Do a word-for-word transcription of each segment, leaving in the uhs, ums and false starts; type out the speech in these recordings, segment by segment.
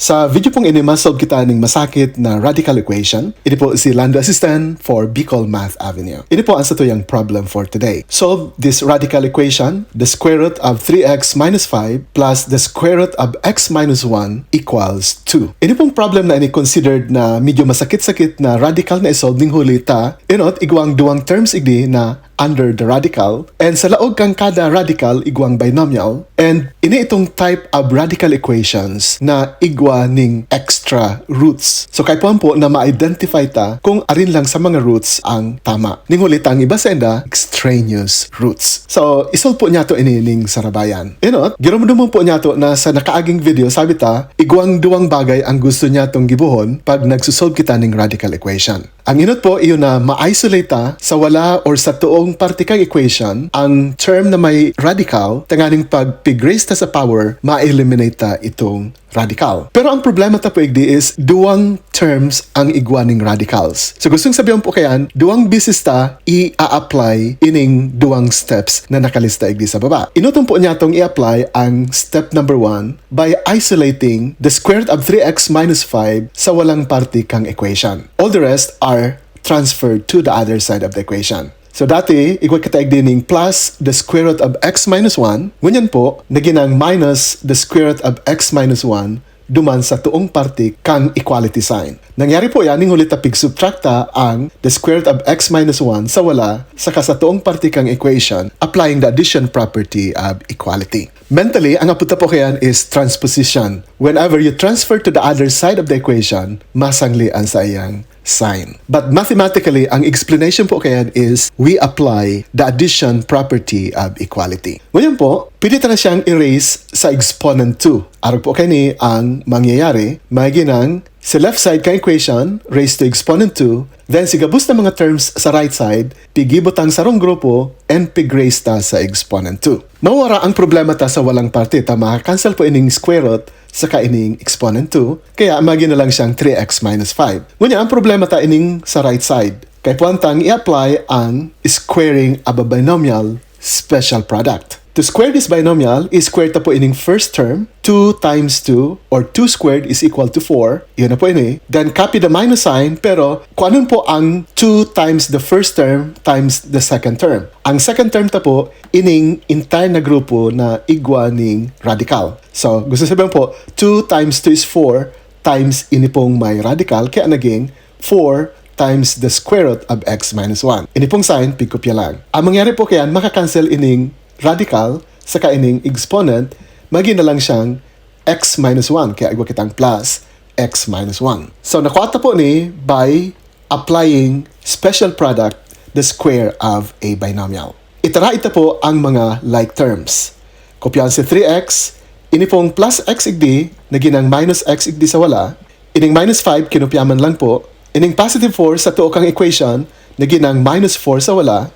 Sa video pong ini, masolve kita ning masakit na radical equation. Ini po si Lando Asistan for Bicol Math Avenue. Ini po ang satuyang problem for today. Solve this radical equation, the square root of three x minus five plus the square root of x minus one equals two. Ini pong problem na ini considered na medyo masakit-sakit na radical na i-solve ning huli ta, enot, igwang duwang terms igdi na under the radical, and sa laog kan kada radical, igwang binomial, and ini itong type of radical equations na igwa ning extra roots. So, kaipuhan po na ma-identify ta kung arin lang sa mga roots ang tama. Ning huli ta ang iba sainda, extraneous roots. So, i-solve po niyato ini ning sarabayan. Enot, giromdomon po niyato na sa nakaaging video, sabi ta, igwang duwang bagay ang gusto niyatong gibohon pag nagsusolve kita ning radical equation. Ang enot po, iyo na ma-isolate ta sa wala or sa toong parte kan equation ang term na may radical, tanganing pag pig-raise ta sa power, ma-eliminate ta itong radical. Pero ang problema ta po igdi is duwang terms ang igwa ning radicals. So gustong sabihin po kayan, duwang beses ta i-a-apply ining duwang steps na nakalista igdi sa baba. Enot po niyatong i-apply ang step number one by isolating the square root of three x minus five sa walang parte kang equation. All the rest are transferred to the other side of the equation. So dati, igwa kita igdi ning plus the square root of x minus one. Ngunyan po, nagin ang minus the square root of x minus one duman sa toong parte kang equality sign. Nangyari po yan, ning huli ta pig-subtract ta ang the square root of x minus one sa wala saka sa toong parte kang equation, applying the addition property of equality. Mentally, ang apod ta po kayan is transposition. Whenever you transfer to the other side of the equation, masangli ang saiyang sign. But mathematically, ang explanation po kayan is we apply the addition property of equality. Ngayon po, pwede ta na siyang i-raise sa exponent two. Arog po kaini ang mangyayari, magin ang sa left side ka equation, raised to exponent two, then si gabos na mga terms sa right side, pigibutang sarong grupo, and pig-raise ta sa exponent two. Mawara ang problema ta sa walang parte, ta maka-cancel po ining square root saka ining exponent two, kaya magin na lang siyang three x minus five. Ngunyan, ang problema ta ining sa right side. Kaipuhan tang i-apply ang squaring of a binomial special product. To square this binomial, i-square ta po ining first term, two times two, or two squared is equal to four. Yun na po ini. Then copy the minus sign, pero kuanon po ang two times the first term times the second term. Ang second term ta po, ining entire na grupo na igwa ning radical. So, gusto sabihin po, two times two is four times ini pong may radical, kaya naging four times the square root of x minus one. Ini pong sign, pigkopya lang. Ang mangyari po kayan, maka-cancel ining radical saka ining exponent, magin na lang siyang x minus one, kaya igwa kitang plus x minus one. So, nakuha ta po ni by applying special product, the square of a binomial. Itara ito po ang mga like terms. Kopyahan si three x, ini pong plus x igdi, nagin ang minus x igdi sa wala, ining minus five, kinopya man lang po, ining positive four sa tuo kang equation, nagin ang minus four sa wala,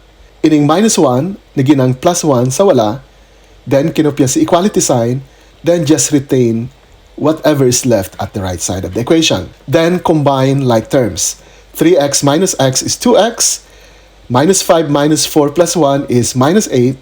ining minus one, nagin ang plus one sa wala, then kinopya si equality sign, then just retain whatever is left at the right side of the equation. Then combine like terms. Three x minus x is two x, minus five minus four plus one is minus eight,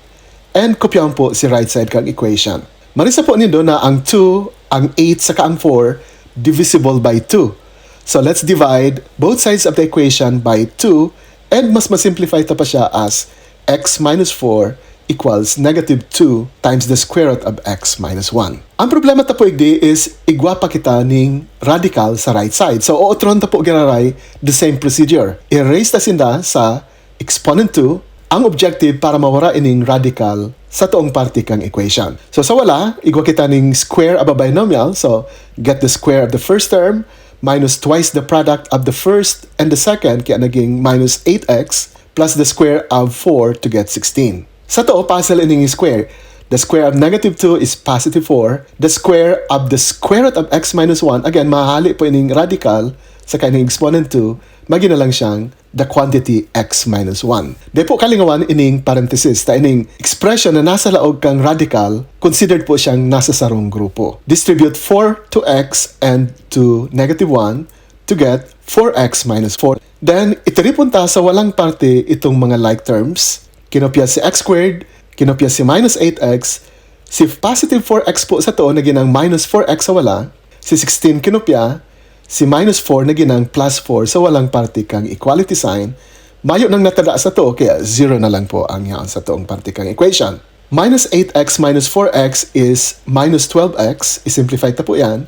and kopyahan po si right side kang equation. Marisa po nindo na ang two, ang eight, saka ang four divisible by two. So let's divide both sides of the equation by two, and mas ma-simplify ta pa siya as x minus four equals negative two times the square root of x minus one. Ang problema ta po igdi is igwa pa kita ning radical sa right side. So, ootron ta po giraray the same procedure. I-raise ta sinda sa exponent two ang objective para mawara ining radical sa toong parte kang equation. So, sa wala, igwa kita ning square of a binomial. So, get the square of the first term minus twice the product of the first and the second, kaya naging minus eight x plus the square of four to get sixteen. Sa too, pasel ining square. The square of negative two is positive four. The square of the square root of x minus one, again, mahali po ining radical saka ining exponent two, magin na lang siyang the quantity x minus one. Di po kalingawan ining parenthesis, ta ining expression na nasa laog kang radical, considered po siyang nasa sarong grupo. Distribute four to x and to negative one to get four x minus four. Then, itiripon ta sa walang parte itong mga like terms. Kinopya si x squared, kinopya si minus eight x, si positive four x po sa too, nagin ang minus four x sa wala, Si sixteen kinopya, si minus four naginang plus four sa walang parte kang equality sign, mayo nang natada sato, kaya zero na lang po ang yaon satong parte kang equation. Minus eight x minus four x is minus twelve x, i-simplify ta po yan,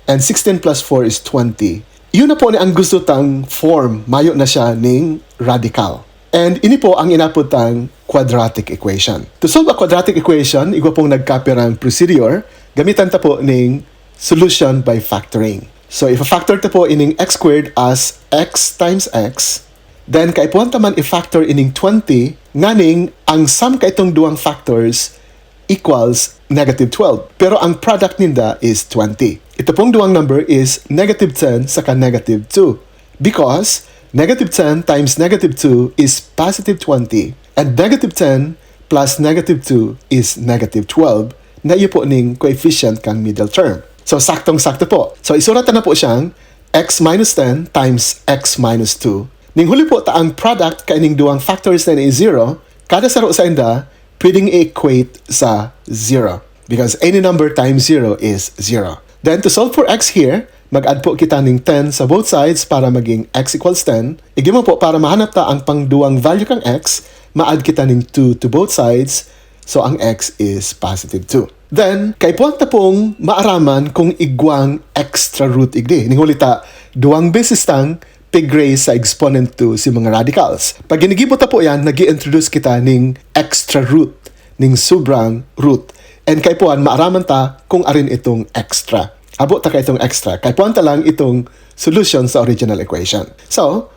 and sixteen plus four is twenty. Yun na po ni ang gusto tang form, mayo na siya ning radical. And ini po ang inapod tang quadratic equation. To solve a quadratic equation, igwa pong nagkapirang procedure, gamitan ta po ning solution by factoring. So, if factor ta po ining x squared as x times x, then kaipuhan ta man i-factor ining twenty, nganing ang sum kaitong duwang factors equals negative twelve. Pero ang product ninda is twenty. Ito pong duwang number is negative ten saka negative two. Because negative ten times negative two is positive twenty. And negative ten plus negative two is negative twelve na iyo po ning coefficient kang middle term. So, saktong-sakto po. So, isurat na po siyang x minus ten times x minus two. Ning huli po ta ang product kaining duwang factors na ini is zero, kada saro sa inda, pwedeng i-equate sa zero. Because any number times zero is zero. Then, to solve for x here, mag-add po kita ning ten sa both sides para maging x equals ten. Igwa man po, para mahanap ta ang pangduwang value kang x, ma-add kita ning two to both sides. So, ang x is positive two. Then, kaipuhan ta pong maaraman kung igwang extra root igdi. Ning huli ta, duwang beses tang pig-raise sa exponent two si mga radicals. Pag ginigibo ta po yan, nag introduce kita ning extra root, ning sobrang root. And kaipuhan, maaraman ta kung arin itong extra. Habo ta ka itong extra. Kaipuhan ta lang itong solution sa original equation. So,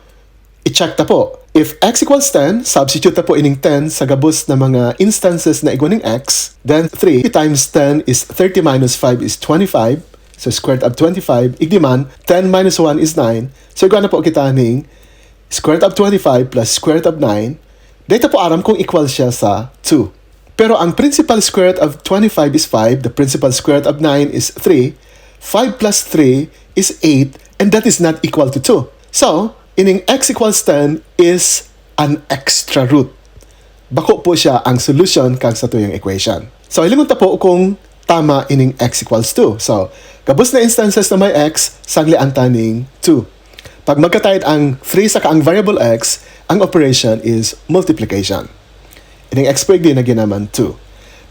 i-check ta po. If x equals ten, substitute ta po ining ten sa gabos na mga instances na igwa ning x, then three times ten is thirty minus five is twenty-five. So, square root of twenty-five, igdi man, ten minus one is nine. So, igwa na po kita ning square root of twenty-five plus square root of nine. Dahil ta po aram kung equal siya sa two. Pero ang principal square root of twenty-five is five, the principal square root of nine is three, five plus three is eight, and that is not equal to two. So, ining x equals ten is an extra root. Bako po siya ang solusyon kang satuyang equation. So, hilingon ta po kung tama ining x equals two. So, gabos na instances na may x, sanglian ta ning two. Pag magkataed ang three saka ang variable x, ang operation is multiplication. Ining x po igdi na ginaman two.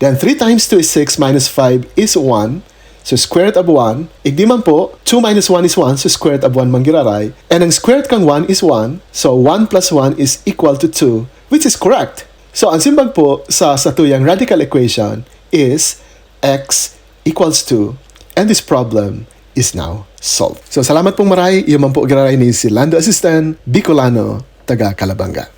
Then three times two is six minus five is one. So square root of one, igdi man po, two minus one is one, so square root of one man giraray. And ang square root kang one is one, so one plus one is equal to two, which is correct. So ang simbag po sa satuyang radical equation is x equals two, and this problem is now solved. So salamat pong maray, iyo man po giraray ni si Lando Asisten, Bicolano, taga Calabanga.